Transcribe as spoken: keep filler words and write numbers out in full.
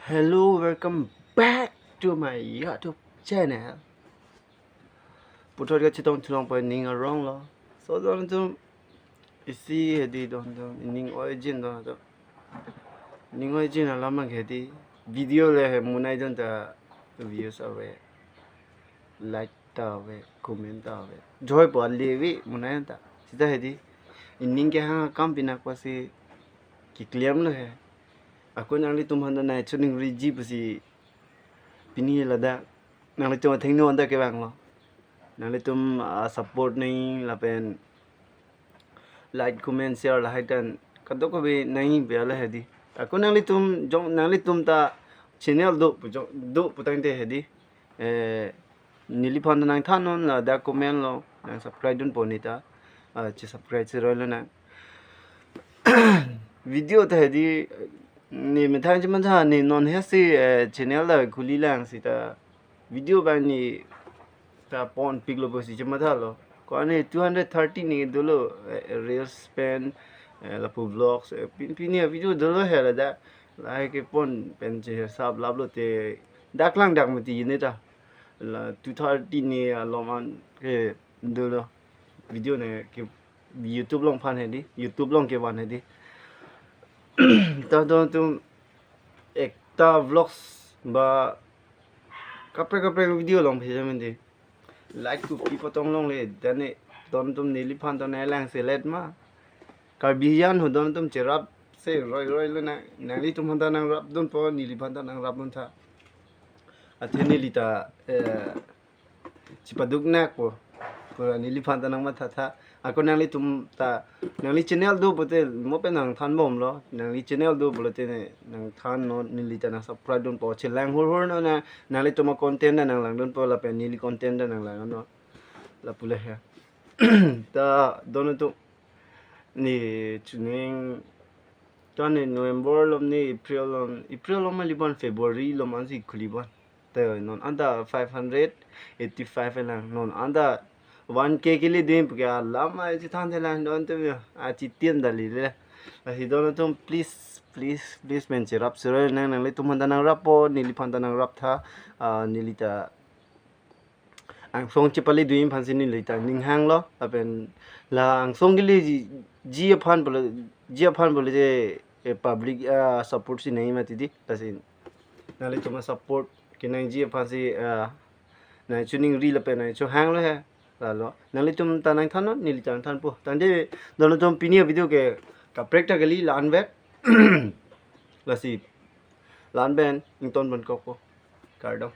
Hello, welcome back to my YouTube channel. Puthot kachetong thulong pa ning arong lo. So, don atum isi hedi don atum, ning oi jin don atum. Ning oi jin alam mang hedi. Video le he munai don ta views ave. Like ta ave, comment ta ave. Joy po alevi munai ta. Sita hedi. Ining kehang akam pinak pasi keklem lo he. Ako nanglitum aphan ta nai chuning riji pasi pini ladak nanglitum athengno anta kevang lo. Nanglitum, ah, support nangji lapen like, comment, share lahai tan kadokave nangji pe ala hedi. Ako nanglitum jong nanglitum ta channel do pu jong do putangte hedi. Eh, neliphan ta nangthannon ladak comment lo, nang subscribe dunpo ne ta. Ah, che subscribe si roi lo nang. Video ta hedi, ne methang che matha, ne non he si, eh, channel ta khuli lang sita video bang ne ta ponpik lo pusi che matha lo. Ko ane two hundred thirty ne dolo, eh, reels pen, eh, lapu vlogs, eh, pin, pini video dolo he ladak. Lahai kepon pen che sap lap lote dak lang dak mati ne ta. La two thirty ne alom an ke dolo video ne ke YouTube along aphan hedi, YouTube along kevan hedi. Ta don atum ekta vlogs ba kaprek kaprek video along phe jam hedi. Like kopi patong longle, dane don atum neliphan ta nai lang selet ma. Karbi an ho don atum cherap se roi roi lo na, nanglitum aphan ta nangrap dunpo, neliphan ta nangrap dun tha. Athe neli ta, eh, chipaduk nak po. Pura neliphan ta nangmatha tha. Ako nanglitum ta, nangli channel do pote mo pen nangthan bom lo. Nangli channel do pulote ne nangthannon, neli ta nang subscribe dunpo. Chelang hur hur non na, nanglitum a-content ta nanglang dunpo lapen neli content ta nanglang non. Lapu le he. Ta don atum ne chuning ta ne November alom ne April alom, April alom ma khuli bon, February alom ansi khuli bon. Te non anta five hundred eighty-five elang, non anta one K kele dim puke alam ai chethanthe lang don atum ya. A chitien dali le. Lasi don atum please, please, please pen cherap si roi nang, nanglitum aphan ta nangrap po, neliphan ta nangrap tha, ah, neli ta angsong chepale dui aphan si neli ta ning hang lo, lapen la angsong kele ji, ji aphan pulo, ji aphan pulo je, eh, public, ah, support si nangji mati di, lasi nanglitum a-support kenangji aphan si, ah, nang chuning ri lapen nang chu hang lo he. Lalo nanglitum ta nangthannon, neli ta nangthanpo. Tangte don atum pini video ke kaprek ta kali, la-an vet. Lasi la-an pen ington pon kokpo. Kardom.